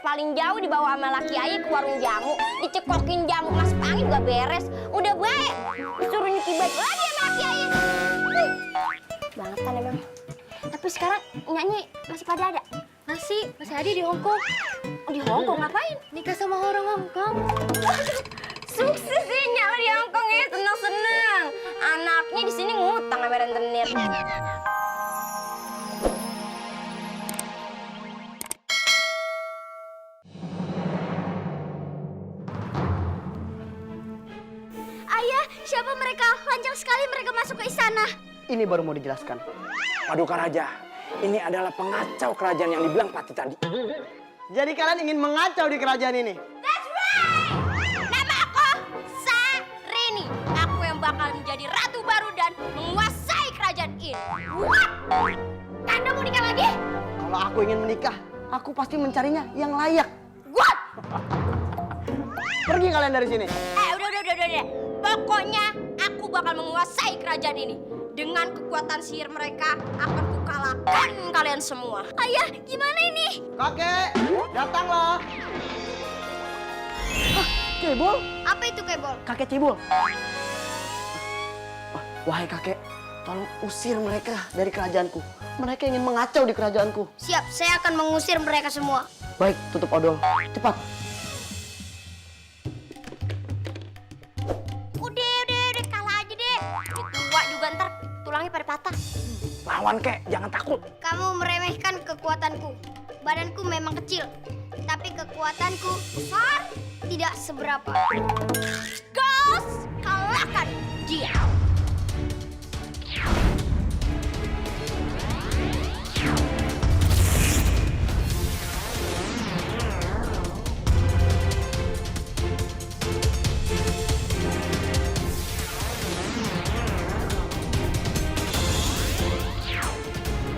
paling jauh dibawa sama laki ayah ke warung jamu, dicekokin jamu mas pangit gak beres. Udah baik, disuruh nyuci baju lagi sama laki ayah. Bangetan emang. Tapi sekarang nyanyi masih pada ada? Masih ada di Hongkong. Oh, di Hongkong ngapain? Nikah sama orang Hongkong. Sukses sih nyala di Hongkong ya, seneng-seneng. Anaknya di sini ngutang sama rentenir. Ayah, siapa mereka? Lancar sekali mereka masuk ke istana. Ini baru mau dijelaskan. Paduka Raja, ini adalah pengacau kerajaan yang dibilang Pati tadi. Jadi kalian ingin mengacau di kerajaan ini? That's right! Nama aku Sarini. Aku yang bakal menjadi ratu baru dan menguasai kerajaan ini. What? Kanda mau nikah lagi? Kalau aku ingin menikah, aku pasti mencarinya yang layak. What? Pergi kalian dari sini. Udah. Pokoknya aku bakal menguasai kerajaan ini. Dengan kekuatan sihir mereka, akan kukalahkan kalian semua. Ayah, gimana ini? Kakek, datanglah. Cebol? Apa itu kebol? Kakek Cebol. Wahai kakek, tolong usir mereka dari kerajaanku. Mereka ingin mengacau di kerajaanku. Siap, saya akan mengusir mereka semua. Baik, tutup odol. Cepat. Udah, kalah aja deh. Udah tua juga ntar tulangnya pada patah. Lawan kek, jangan takut. Kamu meremehkan kekuatanku. Badanku memang kecil, tapi kekuatanku besar, tidak seberapa. Ghost, kalahkan dia.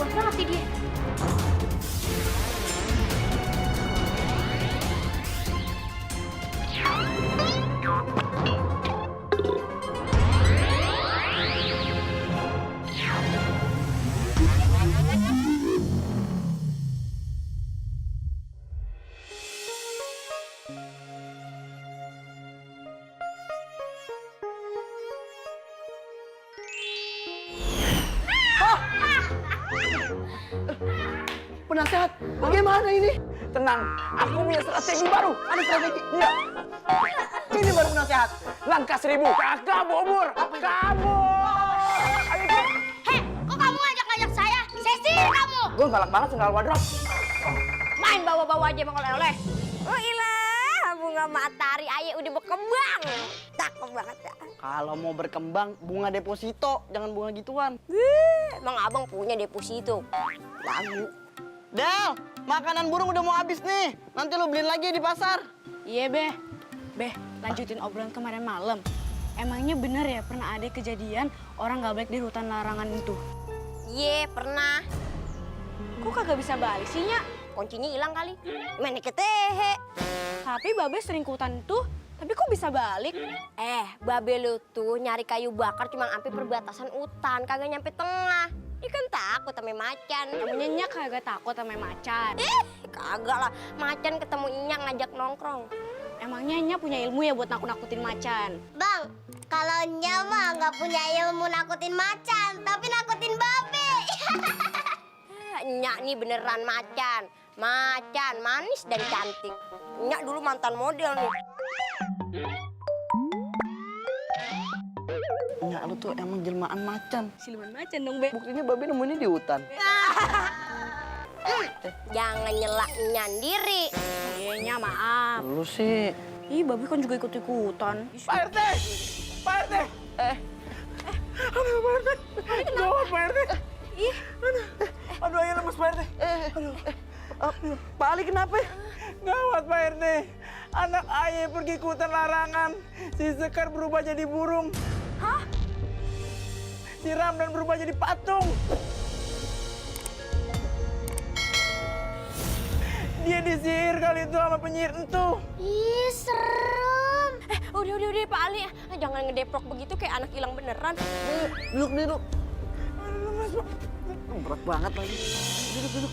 Kuat banget sih dia. Penasehat, bagaimana ini? Tenang, aku punya strategi baru. Ada strategi? Iya, Ini baru penasehat. langkah 1000. Kakak bobur, kabur. Ayo, Kek. Hei, kok kamu ngajak-ngajak saya? Saya sihir kamu. Gue galak banget sendal wadrop. Main bawa-bawa aja emang oleh-oleh. Oh ilah, bunga matahari ayah udah berkembang. Cakep banget ya. Kalau mau berkembang, bunga deposito, jangan bunga gituan. Emang abang punya deposito. Lagu. Del, makanan burung udah mau habis nih. Nanti lu beliin lagi di pasar. Iya, Beh. Beh, lanjutin obrolan kemarin malam. Emangnya bener ya pernah ada kejadian orang nggak baik di hutan larangan itu? Iya, pernah. Kok kagak bisa balik sih, Nya? Kuncinya hilang kali. Main ketehe. Tapi Babe sering ke hutan itu, tapi kok bisa balik? Babe lu tuh nyari kayu bakar cuma sampai perbatasan hutan, kagak nyampe tengah. Dia kan takut sama macan. Namanya Nya kagak takut sama macan. Kagak lah, macan ketemu Inya ngajak nongkrong. Emangnya Nya punya ilmu ya buat nakut-nakutin macan? Bang, kalau Nyama nggak punya ilmu nakutin macan, tapi nakutin babe. Nyak nih beneran macan. Macan, manis dan cantik. Nyak dulu mantan model nih. Enggak, lu tuh emang jelmaan macan. Siluman macan dong, Be. Buktinya babe nemuinnya di hutan. Jangan nyelak nyandiri. Iya, Nya, maaf. Lu sih. Ih, Babe kan juga ikut-ikutan. Pak RT, Pak RT. Aduh, Pak RT. Gawat, Pak RT. Aduh, ayo lemes, Pak RT. Pak Ali kenapa? Gawat, Pak RT. Anak ayah pergi ke hutan larangan. Si Sekar berubah jadi burung. Hah? Si Ramdan berubah jadi patung. Dia disihir kali itu sama penyihir entu. Ih, serem. Udah Pak Ali. Jangan ngedeprok begitu kayak anak hilang beneran. Duduk. Aduh, lemes, Pak. Berat banget lagi. Duduk.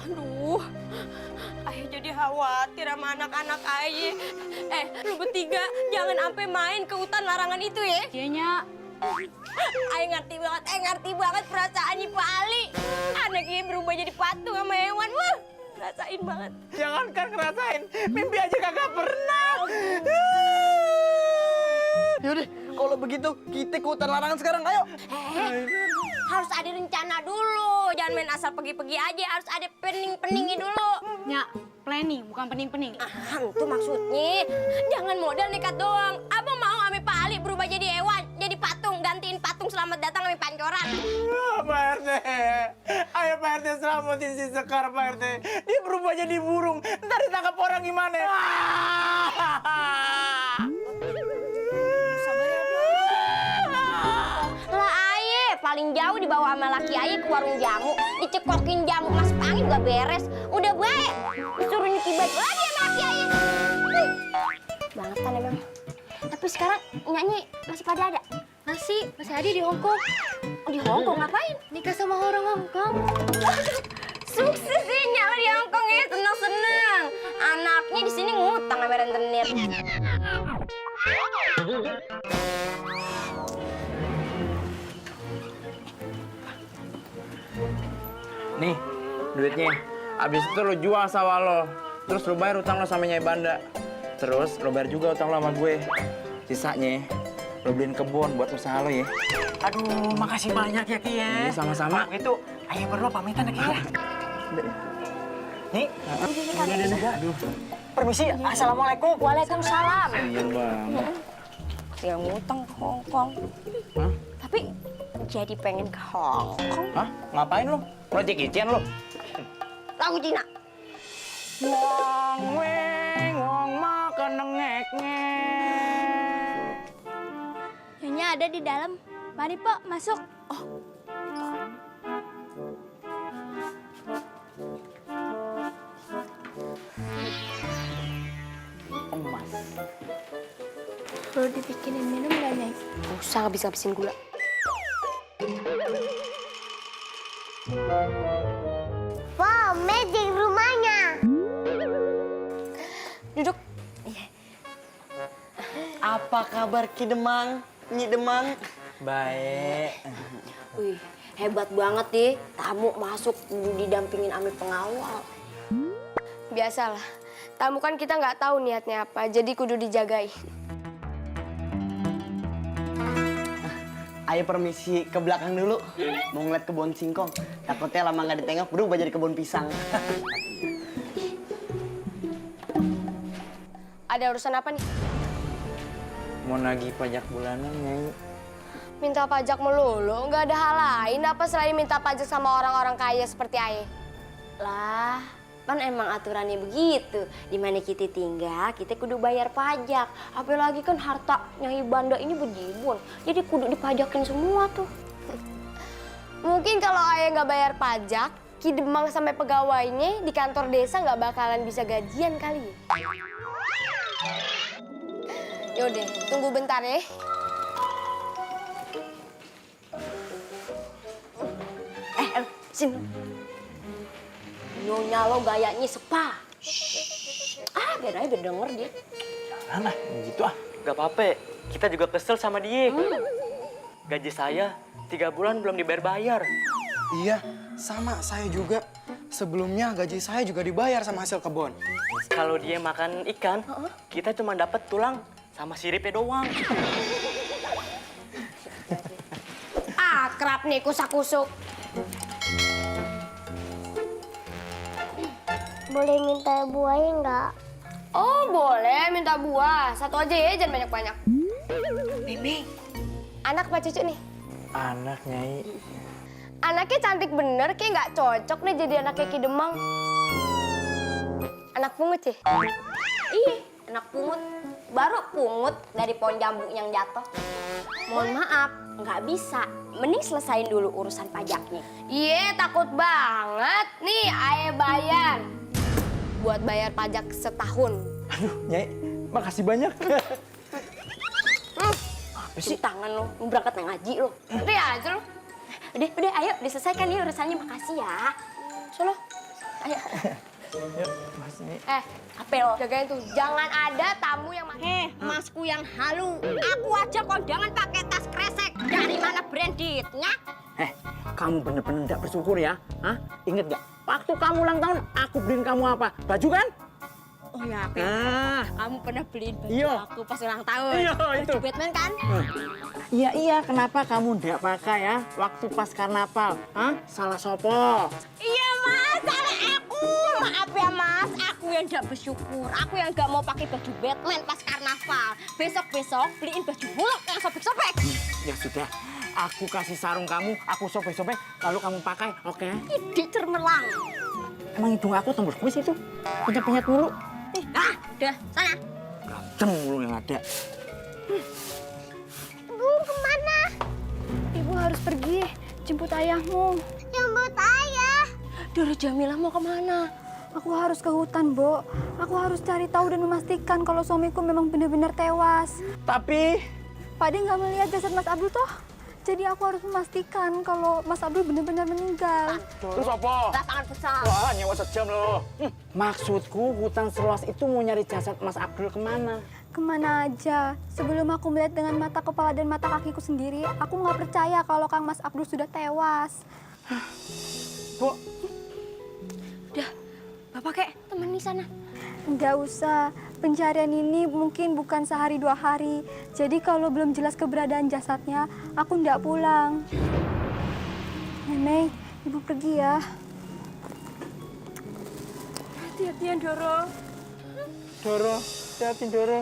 Aduh, ayah jadi khawatir sama anak-anak ayah. Lu bertiga jangan sampai main ke hutan larangan itu ya. Iya, Nyak. Ayah ngerti banget perasaannya Pak Ali. Anaknya berubah jadi patung sama hewan. Wah, rasain banget. Jangankan ngerasain, mimpi aja kagak pernah. Yaudah, kalau begitu kita ke hutan larangan sekarang, ayo. Harus ada rencana dulu. Jangan main asal pergi-pergi aja. Harus ada pening-peningnya dulu. Nyak, planning bukan pening-pening. Itu maksudnya. Jangan modal nekat doang. Abang mau ame Pak Ali berubah jadi hewan, jadi patung, gantiin patung selamat datang ame pancoran. Pak RT, ayo Pak RT selamatin si Sekar Pak RT. Dia berubah jadi burung, ntar ditangkap orang gimana? Lah aye, paling jauh dibawa sama laki aye ke warung jamu, dicekokin jamu mas pangit gak beres. Udah baik, disuruh nyuci baju lagi sama laki aye. Bangetan emang. Tapi sekarang nyanyi masih pada ada? Masih ada di Hongkong. Di Hongkong ngapain? Nikah sama orang Hongkong. Sukses sih nyala di Hongkong ya, seneng-seneng. Anaknya di sini ngutang sama rentenir. Nih, duitnya. Abis itu lo jual sawah lo. Terus lo bayar utang lo sama Nyai Banda. Terus lo bayar juga utang lo sama gue. Sisanya lo beliin kebun buat usaha lo ya. Aduh, makasih banyak ya Ki ya. Iya, sama-sama. Kalau gitu, ayo berdua pamitan ya Ki ya. Nih, Aduh. permisi. Assalamualaikum. Waalaikumsalam. Iya banget. Yang ngutang ke Hongkong. Hah? Tapi jadi pengen ke Hongkong. Hah? Ngapain lo? Project Kitchen lo? Lagu Cina. Wong weng, wong makan nengek-ngek. Nyonya ada di dalam. Mari Pak, masuk. Emas. Perlu dibikinin minum nggak, Nyai? Gak usah habis-habisin gula. Wow, magic rumahnya. Duduk. Apa kabar Ki Demang? Nyi Demang? Baik. Wih, hebat banget deh. Tamu masuk didampingin ame pengawal. Biasalah. Tamu kan kita nggak tahu niatnya apa, jadi kudu dijagai. Ayo permisi ke belakang dulu. Mau ngeliat kebun singkong. Takutnya lama nggak ditengok berubah jadi kebun pisang. Ada urusan apa nih? Mau nagih pajak bulanan, Nyai. Minta pajak melulu, nggak ada hal lain apa selain minta pajak sama orang-orang kaya seperti Aye? Lah, kan emang aturannya begitu. Di mana kita tinggal, kita kudu bayar pajak. Apalagi kan harta Nyai Banda ini bejibun. Jadi kudu dipajakin semua tuh. Mungkin kalau Aye nggak bayar pajak, Ki Demang sampai pegawainya di kantor desa nggak bakalan bisa gajian kali ya? Yaudah, tunggu bentar ya. Sini. Nyonya lo gayanya sepa. Biar aja biar denger dia. Nah, gitu ah. Gak apa-apa, kita juga kesel sama dia. Gaji saya 3 bulan belum dibayar-bayar. Iya, sama saya juga. Sebelumnya gaji saya juga dibayar sama hasil kebun. Kalau dia makan ikan, kita cuma dapat tulang sama siripnya doang. Akrab nih kusak-kusuk. Boleh minta buahnya nggak? Oh boleh, minta buah. Satu aja ya, jangan banyak-banyak. Mimi. Anak Pak Cucu nih. Anak, Nyai. Anaknya cantik bener, kayak nggak cocok nih jadi anaknya Ki Demang. Anak pungut ya? Iya, anak pungut. Baru pungut dari pohon jambu yang jatuh. Mohon maaf, nggak bisa. Mending selesain dulu urusan pajaknya. Iya, takut banget. Nih, Aye bayar. Buat bayar pajak setahun. Aduh, Nyai. Makasih banyak. Apa sih tangan lo? Mau berangkat ngaji lo. Udah aja lu. Udah, ayo diselesaikan nih urusannya. Makasih ya. Sono. Yuk, Mas ini. Apa lo? Jagain tuh, jangan ada tamu yang Masku yang halu. Aku aja kondangan pakai tas kresek. Dari mana brandednya? Kamu bener-bener nggak bersyukur ya? Hah? Ingat nggak? Waktu kamu ulang tahun, aku beliin kamu apa? Baju kan? Oh ya, kamu pernah beliin baju Iya. aku pas ulang tahun. Iya, itu. Batman kan? Iya, kenapa kamu nggak pakai ya? Waktu pas karnaval, hah? Salah sopo? Iya mas, salah aku. Maaf ya mas, aku yang nggak bersyukur. Aku yang nggak mau pakai baju Batman pas karnaval. Besok-besok beliin baju Hulk yang sobek-sobek. Ya sudah, aku kasih sarung kamu, aku sobek-sobek, lalu kamu pakai, oke? Di cermelang. Emang hidung aku tembus kuis itu? Penyet-penyet mulu. Udah, sana. Berantem mulu yang ada. Bu, kemana? Ibu harus pergi jemput ayahmu. Jemput ayah. Doro Jamilah mau kemana? Aku harus ke hutan, Bo. Aku harus cari tahu dan memastikan kalau suamiku memang benar-benar tewas. Tapi, Pak De nggak melihat jasad Mas Abdul toh. Jadi aku harus memastikan kalau Mas Abdul benar-benar meninggal. terus apa? Lapangan futsal. Wah, nyewa sejam loh. Maksudku, hutan seluas itu mau nyari jasad Mas Abdul kemana? Kemana aja. Sebelum aku melihat dengan mata kepala dan mata kakiku sendiri, aku nggak percaya kalau Kang Mas Abdul sudah tewas. Bu, Bapak kek, temen di sana. Nggak usah. Pencarian ini mungkin bukan sehari 2 hari. Jadi kalau belum jelas keberadaan jasadnya, aku nggak pulang. Nenek, Ibu pergi ya. hati-hatian Doro. Doro, hati-hati Doro.